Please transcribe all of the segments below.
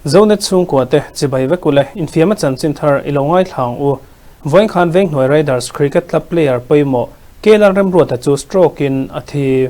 Zonet chhungkua te chibai vek ule infiam a chanchin thar i lo ngaithla ang u. Vawiin khan Venghnuai Riders Cricket Club player pawimawh KLR Remruata chu stroke in a thi.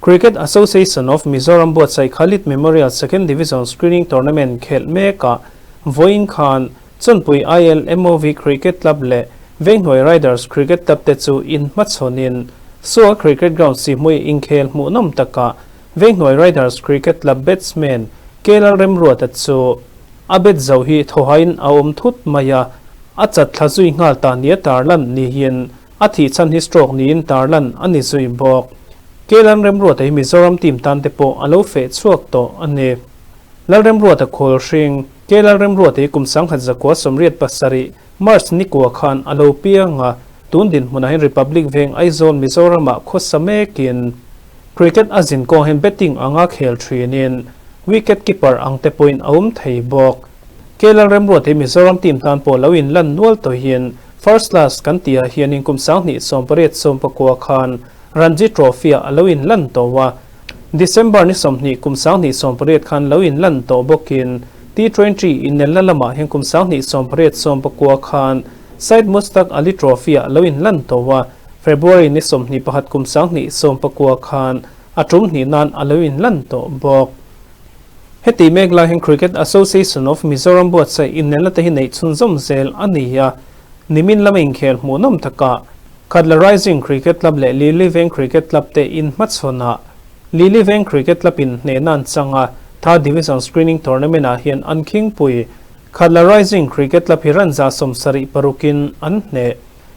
Cricket Association of Mizoram buatsaih Khalid Memorial Second Division Screening Tournament khelh mekah vawiin khan Chawnpui ILMOV Cricket Club leh Venghnuai Riders Cricket Club te chu inhmachhawnin Sual Cricket Ground sihmui inkhel hmuhnawm takah Venghnuai Riders Cricket Club batsman K Lalremruata chu a bat zo hi thawhain a awm thut mai a, a chat thla zui nghal ta nia tarlan niin a thih chhan hi stroke niin tarlan a ni zui bawk. K Lalremruata hi Mizoram team tan te pawh a lo feh chhuak tawh a ni. Lalremruata Khawlhring, K Lalremruata hi kum 1987, March nikua khan a lo piang a, tun dinhmunah hian Republic Veng Aizawl Mizoramah khawsa mekin Cricket a zin kawng hian batting anga khel thinin wicket keeper ang te pawhin a awm thei bawk. K Lalremruata hi Mizoram team tan pawh lo inlan nual tawhin first class kan tihah hianin kum 2019 khan Ranji Trophy-ah a lo inlan tawh a, December ni 20 kum 2018 khan lo inlan tawh bawkin T20 inelna lamah hian kum 2018 khan Syed Mushtaq Ali Trophy-ah lo inlan tawh a, February ni 21 kum 2019 khan a tum hnih nan a lo inlan tawh bawk. Heti mek lai hian Cricket Association of Mizoram buatsaih inelna te hi neih chhunzawm zel a ni a, nimin lama inkhel hmuhnawm takah Khatla Rising Cricket Club leh Lily Veng Cricket Club te inhmachhawn ah Lily Veng Cricket Club in hnehna an chang a, Third Division Screening Tournament ah hian an khingpui. Khatla Rising Cricket Club hi run 76 in an hneh.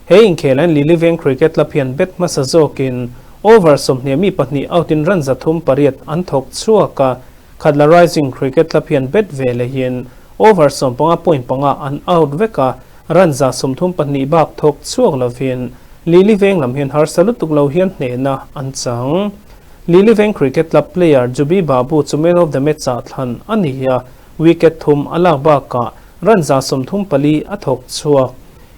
He inkhel ah hian Lily Veng Cricket Club hian bat hmasa zawkin over 20 mi pahnih out in run 308 an thawk chhuak a, Khatla Rising Cricket Club hian bat ve lehin over 15.5 an out vek a, Run 32 bak thawk chhuak lovin Lily Veng lam hian harsa lutuk lo hian hnehna an chang. Lily Veng Cricket Club player Jubi Babu chu man of the match ah thlan a ni a, wicket thum a lak bakah run 34 a thawk chhuak.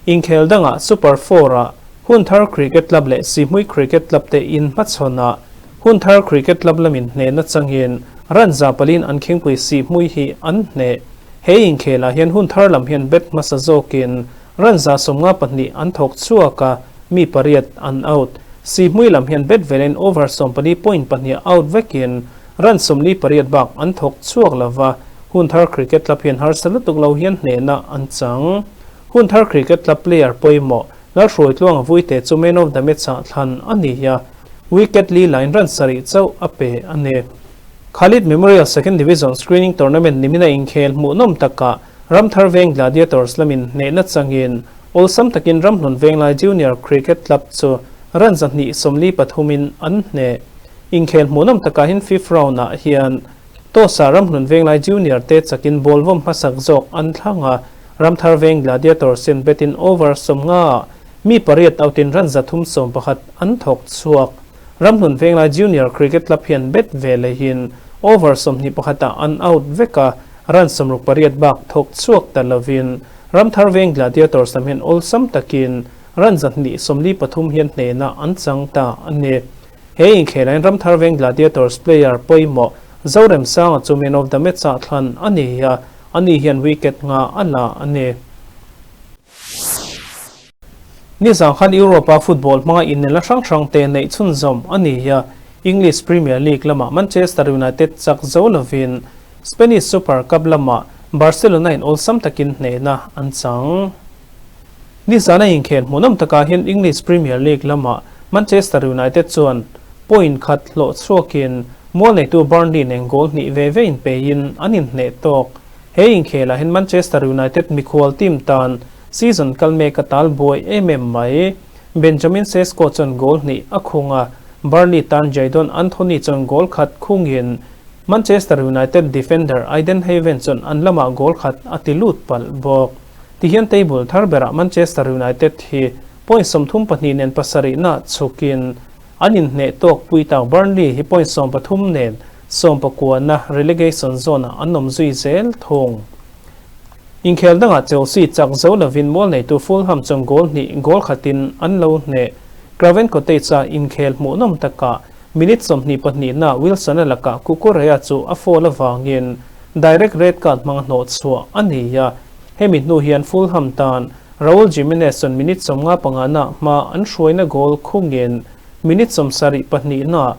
Inkhel dangah Super Four ah Hunthar Cricket Club leh Sihmui Cricket Club te inhmachhawn ah Hunthar Cricket Club lamin hnehna changin run 400 in an khingpui Sihmui hi an hneh. He inkhelah hian hun thar lam hian bat hmasa zawkin run 52 an thawk chhuak a, mi pariat an out. Sihmui lam hian bat velin over 14.2 out vekin run 48 bak an thawk chhuak lova, hun thar cricket club hian harsa lutuk lo hian hnehna an chang. Hun thar cricket club player pawimawh Lalhruaitluanga Vuite chu man of the match ah thlan a ni a, wicket li lain run 7 chauh a pe a ni. Khalid Memorial Second Division Screening Tournament nimina inkhel hmuhnawm takah Ramthar Veng Gladiators lamin hnehna changin awlsam takin Ramhlun Venglai Junior Cricket Club chu run 243 in an hneh. Inkhel hmuhnawm takah hian fifth round ah hian toss-ah Ramhlun Venglai Junior te chakin ball vawm hmasak zawk an thlang a, Ramthar Veng Gladiators in bat-in over 50 ah mi pariat out in run 311 an thawk chhuak. Ramhlun Venglai Junior Cricket Club hian bat ve lehin over 21 ah an out vek a, run 68 bak thawk chhuak ta lovin Ramthar Veng Gladiators lam hian awlsam takin run 243 hian hnehna an chang ta a ni. He inkhelah hian Ramthar Veng Gladiators player pawimawh Zoremsanga chu man of the match ah thlan a ni a, ani hian wicket nga a la a ni. Nizang khan Europe-a football hmanga inelna hrang hrang te neih chhunzawm a ni a, English Premier League lamah Manchester United chak zo lovin Spanish Super Cup lamah Barcelona in awlsam takin hnehna an chang. Nizana inkhel hmuhnawm takah hian English Premier League lamah Manchester United chuan point khat hlawh chhuakin mual neitu Burnley nen goal hnih ve ve inpeiin an inhneh tawk. He inkhelah hian Manchester United mikhual team tan Season kal mek a tal buai em em mai. Benjamin Sesko chuan goal hnih a khung a, Burnley tan Jadon Anthony chuan goal khat khungin Manchester United defender Ayden Heaven chuan an lamah goal khat a ti lut palh bawk. Tihian table thar berah Manchester United hi point 32 nen pasarihna chhukin an inhneh tawk pui tak Burnley hi point 13 nen sawmpakuana relegation zone ah an awm zui zel thung. Inkhel dangah Chelsea chak zo lovin mual neitu Fulham chuan goal hnih goal khatin an lo hneh. Craven Cottage-a inkhel hmuhnawm takah minute 22 na Wilson-a lakah Cucurella chu a foul avangin direct red card hmanga hnawh chhuah a ni a. Hemi hnu hian Fulham tan Raul Jimenez chuan minute 55 na hma an hruaina goal khungin minute 72 na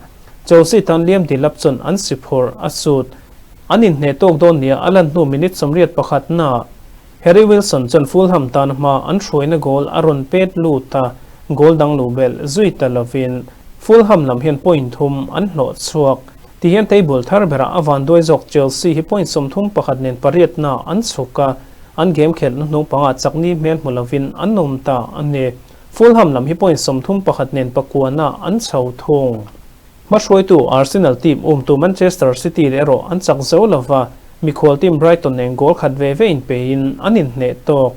Chelsea tan Liam Delap chuan an si phurh a sut. An inhneh tawk dawn nia a lan hnu minute 81 na Harry Wilson chuan Fulham tan hma an hruaina goal a rawn pet lut a, goal dang luh belh zui ta lovin Fulham lam hian point thum an hlawh chhuak. Ti hian table thar berah a vanduai zawk Chelsea hi point 31 nen pariatna an chhuk a, an game khelh hnuhnung panga chakni hmel hmu lovin an awm ta a ni. Fulham lam hi point 31 nen pakuana an chho thung. Hmahruaitu Arsenal team umtu Manchester City leh erawh an chak zo lova, mikhual team Brighton nen goal khat ve ve inpeiin an inhneh tawk.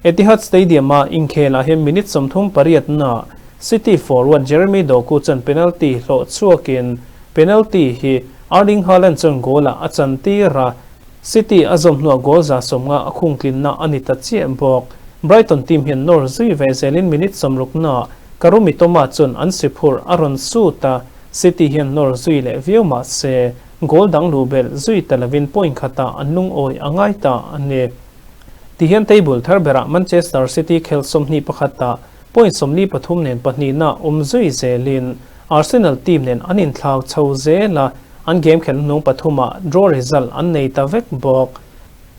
Etihad Stadium-a inkhelah hian minute 38 na City forward Jeremy Doku chuan penalty hlawh chhuakin penalty hi Erling Haaland chuan goal-ah a chantir a, City a zawm hnuah goal 150 a khungtlinna a ni ta chiah bawk. Brighton team hian nawr zui ve zelin minute 60 na Kaoru Mitoma chuan an si phurh a rawn sut a, City hian nawr zui leh viau mah se goal dang luh belh zui ta lovin point khatah an lungawi a ngai ta a ni. Tihian table thar berah Manchester City khel 21 ah point 43 nen pahnihna awm zui zelin Arsenal team nen an inthlau chho zel a, an game khelh hnung pathumah draw result an nei ta vek bawk.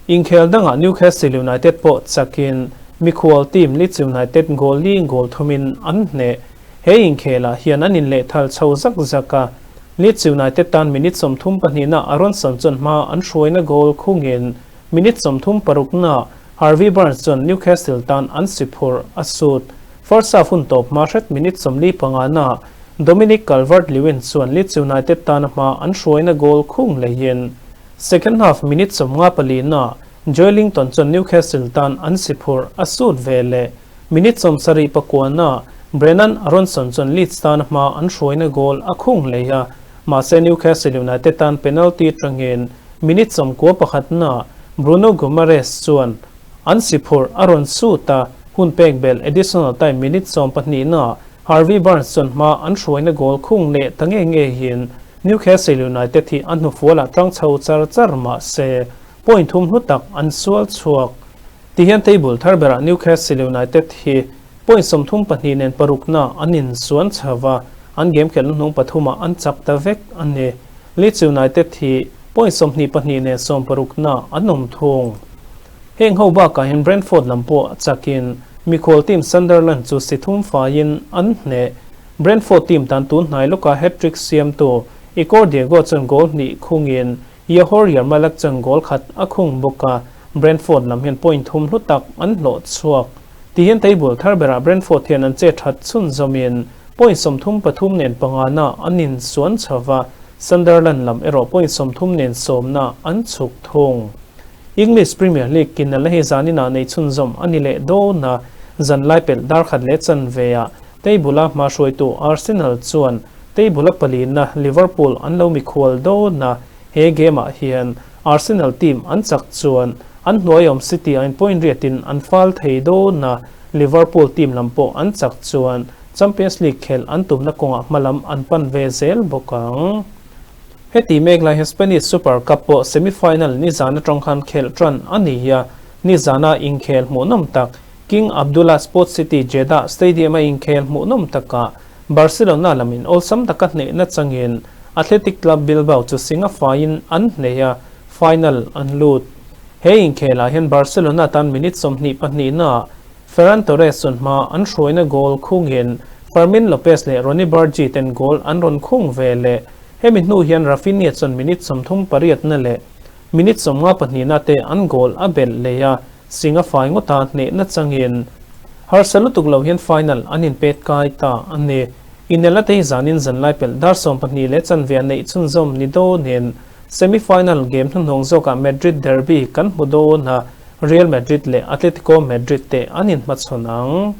Inkhel dangah Newcastle United pawh chakin mikhual team Leeds United goal li goal thumin an hneh. He inkhelah hian an inlehthal chho zak zak a, Leeds United tan minute 32 na Aaronson chuan hma an hruaina goal khungin minute 36 na Harvey Barnes chuan Newcastle tan an si phurh a sut. First half hun tawp hma hret minute 45 na Dominic Calvert-Lewin chuan Leeds United tan hma an hruaina goal khung leiin second half minute 54 na Joelinton chuan Newcastle tan an si phurh a sut ve leh. Minute 79 na Brennan Aronson chuan Leeds tan hma an hruaina goal a khung lei a, mahse Newcastle United tan penalty tangin minute 91 na Bruno Guimaraes chuan an si phurh a rawn sut a, hun pek belh additional time minute 12 na Harvey Barnes chuan hma an hruaina goal khung leh ta nge nge hin Newcastle United hi an hnufualah tang chho char char mah se point thum hlu tak an sual chhuak. Ti hian table thar berah Newcastle United hi point 32 nen parukna an in suan chhawa, an game khelh hnuhnung pathumah an chak ta vek a ni. Leeds United hi point 22 nen sawmparukna an awm thung. Heng ho bakah hian Brentford lam pawh chakin mikhual team Sunderland chu si thum faiin an hneh. Brentford team tan tun hnai lawka hat-trick siamtu Igor Diego chuan goal hnih khungin Yehor Yarmalak chuan goal khat a khung bawk a, Brentford lam hian point thum hlu tak an hlawh chhuak. Ti hian table thar berah Brentford hian an che that chhun zawmin point 33 nen panga na an in suan chhova, Sunderland lam erawh point 30 nen sawmna an chhuk thung. English Premier League kinal hi zanina nei chhun zawm ani leh dawn a, zan lai pelh dar khat leh chanve ah table a hma hruaitu Arsenal chuan table a palina Liverpool an lo mikhual dawn a, he game ah hian Arsenal team an chak chuan an hnuaiawm City a in point riatin an fal thei dawn a, Liverpool team lam pawh an chak chuan Champions League khelh an tumna kawngah hmalam an pan ve zel bawk ang. Heti mek lai hian Spanish Super Cup pawh semi-final ni zan atang khan khelh tan a ni a, ni zana inkhel hmuhnawm tak King Abdullah Sports City Jeddah Stadium a inkhel hmuhnawm takah Barcelona lamin awlsam taka hnehna changin Athletic Club Bilbao chu singa faiin an hneh a, final an lut. He inkhelah hian Barcelona tan minute 22 na Ferran Torres chuan hma an hruaina goal khungin Fermin Lopez leh Ronny Bargi ten goal an rawn khung ve leh. Hemi hnu hian Raphinha chuan minute 38 na leh minute 52 na te an goal a belh lei a, singa fai ngawta hnehna changin harsa lutuk lo hian final an inpet kai ta a ni. Inelna te hi zanin zanlai pelh dar 12 leh chanve a neih chhunzawm ni dawnin semi-final game hnuhnawng zawkah Madrid derby kan hmu dawn a, Real Madrid leh Atletico Madrid te an inhmachhawn ang.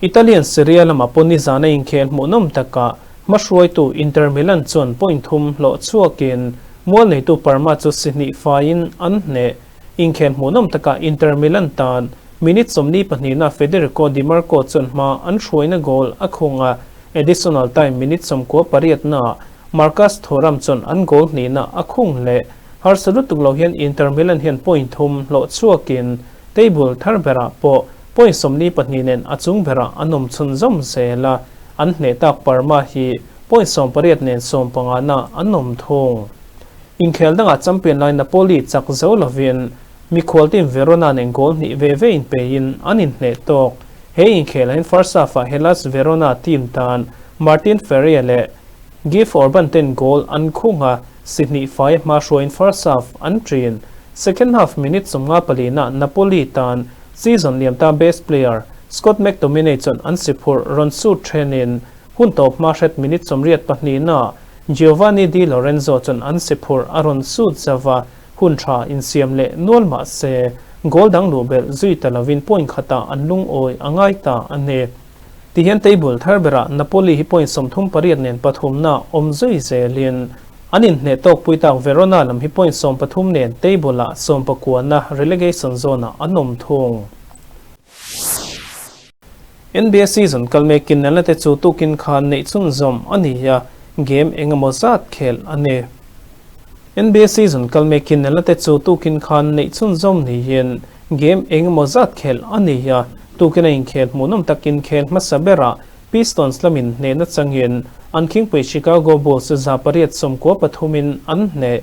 Italian Serie A lamah pawh ni zana inkhel hmuhnawm takah hmahruaitu Inter Milan chuan point thum hlawh chhuakin mual neitu Parma chu si hnih faiin an hneh. Inkhel hmuhnawm takah Inter Milan tan minute 42 na Federico Dimarco chuan hma an hruaina goal a khung a, additional time minute 98 na Marcus Thuram chuan an goal hnihna a khung leh. Harsa lutuk lo hian Inter Milan hian point thum hlawh chhuakin table thar berah pawh point 42 nen a chung berah an awm chhunzawm zel a, an hneh tak Parma hi point 18 nen 15 na an awm thung. Inkhel dangah champion lai Napoli chak zo lovin mikhual team Verona nen goal hnih ve ve inpeiin an inhneh tawk. He inkhelah hian first half-ah Hellas Verona team tan Martin Ferreira leh Gift Orban ten goal an khung a, si hnih fai hma hruaiin first half an ṭin. Second half minute 54 na Napoli tan season liam ta best player Scott McTominay chuan an si phurh rawn shoot ṭhenin hun tawp hma hret minute 82 na Giovanni Di Lorenzo chuan an si phurh a rawn shoot zauh a, hun ṭha insiam leh nual mah se goal dang luh belh zui ta lovin point khatah an lungawi a ngai ta a ni. Tihian table thar berah Napoli hi point 38 nen pathumna awm zui zelin an inhneh tawkpui tak Verona lam hi point 13 nen table-ah sawmpakuana relegation zone-ah an awm thung. NBA season kal mekin Nelna te chu tukin khan neih chhunzawm a ni a, game eng emaw zat khel a ni. NBA season kal mekin Nelna te chu tukin khan neih chhunzawm niin game eng emaw zat khel a ni a, tukin a inkhel hmuhnawm takin khel hmasa berah Pistons lamin hnehna changin an khingpui Chicago Bulls chu 800 93 in an hneh.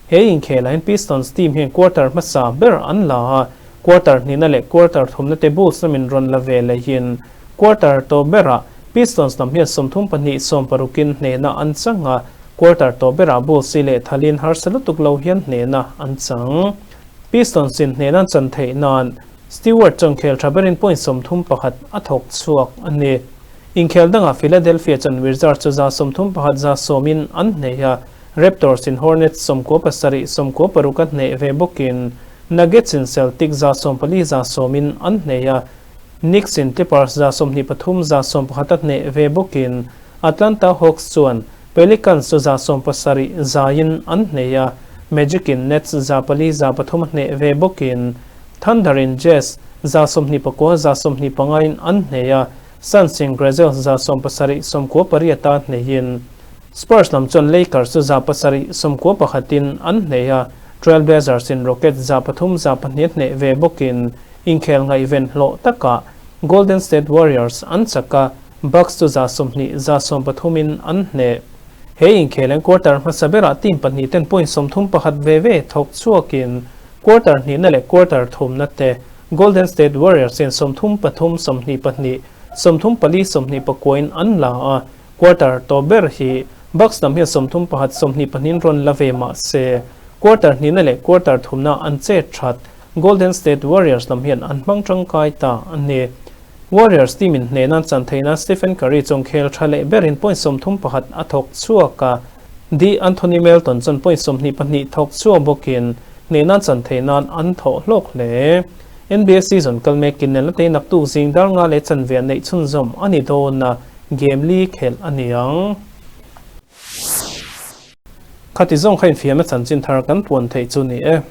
He inkhelah hian Pistons team hian quarter hmasa ber an la a, Quarter hnihna leh quarter thumna te Bulls lamin rawn la ve lehin quarter tawp berah Pistons lam hian 32 60 in hnehna an chang a, quarter tawp berah Bulls hi leh thalin harsa lutuk lo hian hnehna an chang. Pistons in hnehna an chan theih nan Stewart chuan khel tha berin point 31 a thawk chhuak a ni. Inkhel dangah Philadelphia chuan Wizards chu 31 110 in an hneh a, Raptors in Hornets 97 96 a hneh ve bawkin Nuggets in Celtic 14 110 in an hneh a, Knicks in Clippers 23 11 a hneh ve bawkin Atlanta Hawks chuan Pelicans chu 70 100 in an hneh a, Magic in Nets 4 3 a hneh ve bawkin Thunder in Jazz 29 25 in an hneh a, Suns in Grizzlies 17 98 a hnehin Spurs lam chuan Lakers chu 7 91 in an hneh a, Trail Blazers in Rockets 3 2 hneh ve bawkin inkhel ngaihven hlawh takah Golden State Warriors an chak a, Bucks chu 20 13 in an hneh. He inkhel an quarter hmasa berah team pahnih ten point 31 ve ve thawk chhuakin quarter hnihna leh quarter thumna te Golden State Warriors in 33 22 34 29 in an la a, Quarter tawp ber hi Bucks lam hian 31 22 in rawn la ve mah se, quarter hnihna leh quarter thumna an chet that Golden State Warriors lam hian an hmang tangkai ta a ni. Warriors team in hnehna an chan theihna Stephen Curry chuan khel tha leh berin point 31 a thawk chhuak a, De'Anthony Melton chuan point 22 thawk chhuak bawkin hnehna an chan theih nan an thawh hlawk hle. NBA season kal mekin Nelna te naktuk zing dar nga leh chanve an neih chhunzawm a ni dawn a, Game li khelh a ni ang. Khati zawng kha infiamna chanchin thar kan puan theih chu ni e.